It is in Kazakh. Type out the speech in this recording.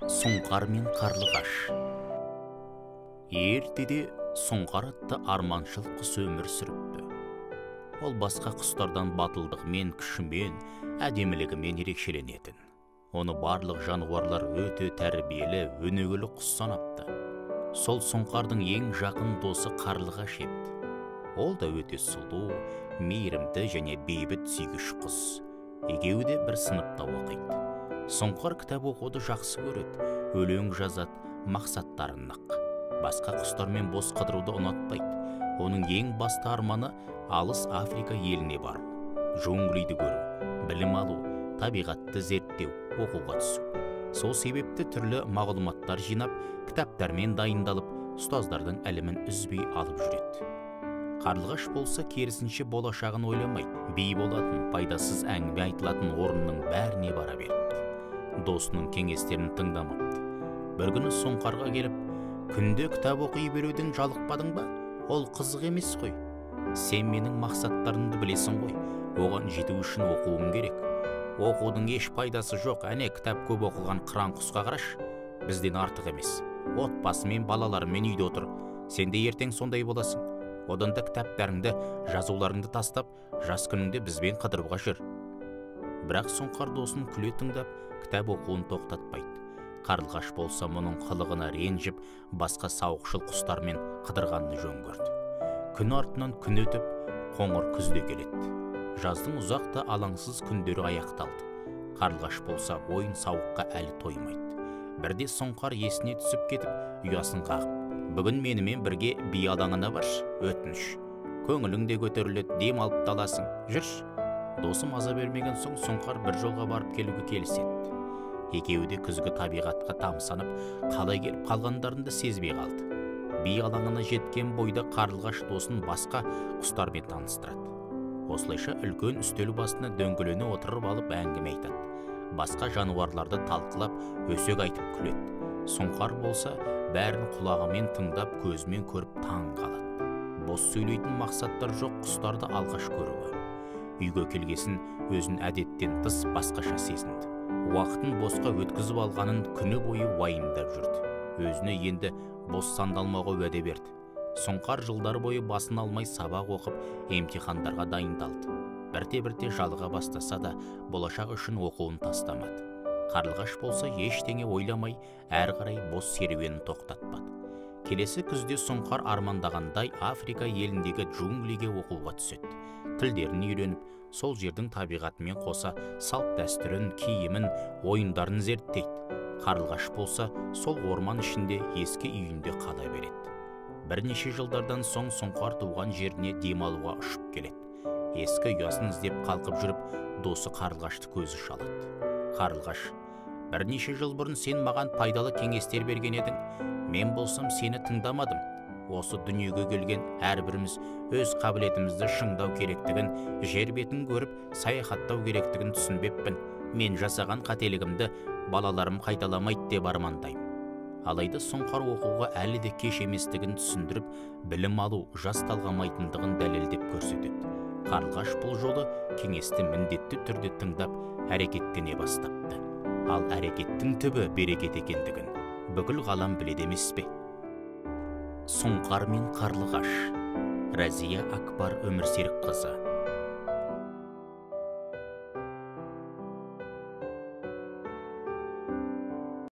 Сұңқар мен қарлығаш. Ертеде Сұңқар атты арманшыл құс өмір сүріпті. Ол басқа құстардан батылдығымен, күшімен, әдемілігімен ерекшеленетін. Оны барлық жануарлар өте тәрбиелі, өнегелі құс санапты. Сол Сұңқардың ең жақын досы қарлығаш еді. Ол да өте сұлу, мейірімді және бейбіт сүйгіш құс. Екеуі де бір сыныпта оқиды. Сұңқар кітап оқуды жақсы көреді, өлең жазады, мақсаттары нық. Басқа құстармен бос қыдыруды ұнатпайды. Оның ең басты арманы алыс Африка еліне бару, джунглиді көру, білім алу, табиғатты зерттеу, оқуға түсу. Сол себепті түрлі мағлұматтар жинап, кітаптармен дайындалып, ұстаздардың ілімін үзбей алып жүреді. Қарлығаш болса керісінше болашағын ойламайды. Би болатын, пайдасыз әңгіме айтылатын орынның бәріне бара беріпті. Досының кеңестерін тыңдамапты. Бір күні Сұңқарға келіп, күнде кітап оқи беруден жалықпадың ба? Ол қызық емес қой. Сен менің мақсаттарымды білесің ғой. Оған жету үшін оқуым керек. Оқудың еш пайдасы жоқ. Әне, кітап көп оқыған қыран құсқа қарашы. Бізден артық емес. Отбасымен, балаларымен үйде отыр. Сен де ертең сондай боласың. Одан да кітаптарыңды, жазуларыңды тастап, жас күніңде бізбен қыдыруға жүр. Бірақ Сұңқар досын күле тыңдап, кітап оқуын тоқтатпайды. Қарлығаш болса мұның қылығына ренжіп, басқа сауықшыл құстармен қыдырғанды жөн көрді. Күн артынан күн өтіп, қоңыр күз де келеді. Жаздың ұзақ та алаңсыз күндері аяқталды. Қарлығаш болса ойын сауыққа әлі тоймайды. Бірде Сұңқар есіне түсіп кетіп, ұясын қағып, бүгін менімен бірге би алаңына баршы, өтініш. Көңілің де көтеріледі, дем алып та аласың, жүрші. Досы маза бермеген соң Сұңқар бір жолға барып келуге келіседі. Екеуі де күзгі табиғатқа тамсанып, қалай келіп қалғандарын да сезбей қалды. Би алаңына жеткен бойда қарлығаш досын басқа құстармен таныстырады. Осылайша үлкен үстел басына дөңгелене отырып алып әңгіме айтады. Басқа жануарларды талқылап, өсек айтып күледі. Сұңқар болса, бәрін құлағымен тыңдап, көзімен көріп таң қалады. Бос сөйлейтін мақсаттар жоқ құстарды алғаш көруі. Үйге келгесін өзін әдеттен тыс басқаша сезінді. Уақытын босқа өткізіп алғанын күні бойы уайымдап жүрді. Өзіне енді бос сандалмауға уәде берді. Сұңқар жылдар бойы басын алмай сабақ оқып, емтихандарға дайындалды. Бірте-бірте жалыға бастаса да, болашақ үшін оқуын тастамады. Қарлығаш болса ештеңе ойламай, әрі қарай бос серуенін тоқтатпады. Келесі күзде Сұңқар армандағандай Африка еліндегі джунглиге оқуға түседі. Тілдерін үйреніп, сол жердің табиғатымен қоса салт дәстүрін, киімін, ойындарын зерттейді. Қарлығаш болса сол орман ішінде ескі үйінде қала береді. Бірнеше жылдардан соң Сұңқар туған жеріне демалуға ұшып келеді. Ескі ұясын іздеп қалқып жүріп, досы қарлығашты көзі шалады. Қарлығаш, бірнеше жыл бұрын сен маған пайдалы кеңестер берген едің. Мен болсам сені тыңдамадым. Осы дүниеге келген әрбіріміз өз қабілетімізді шыңдау керектігін, жер бетін көріп, саяхаттау керектігін түсінбеппін. Мен жасаған қателігімді балаларым қайталамайды деп армандаймын. Алайда Сұңқар оқуға әлі де кеш еместігін түсіндіріп, білім алу жас талғамайтындығын дәлелдеп көрсетеді. Қарлығаш бұл жолы кеңесті міндетті түрде тыңдап, әрекеттене бастапты. Ал әрекеттің түбі берекет екендігін бүкіл ғалам біледі емес пе? Сұңқар мен қарлығаш. Разия Акбар Өмірсерікқызы.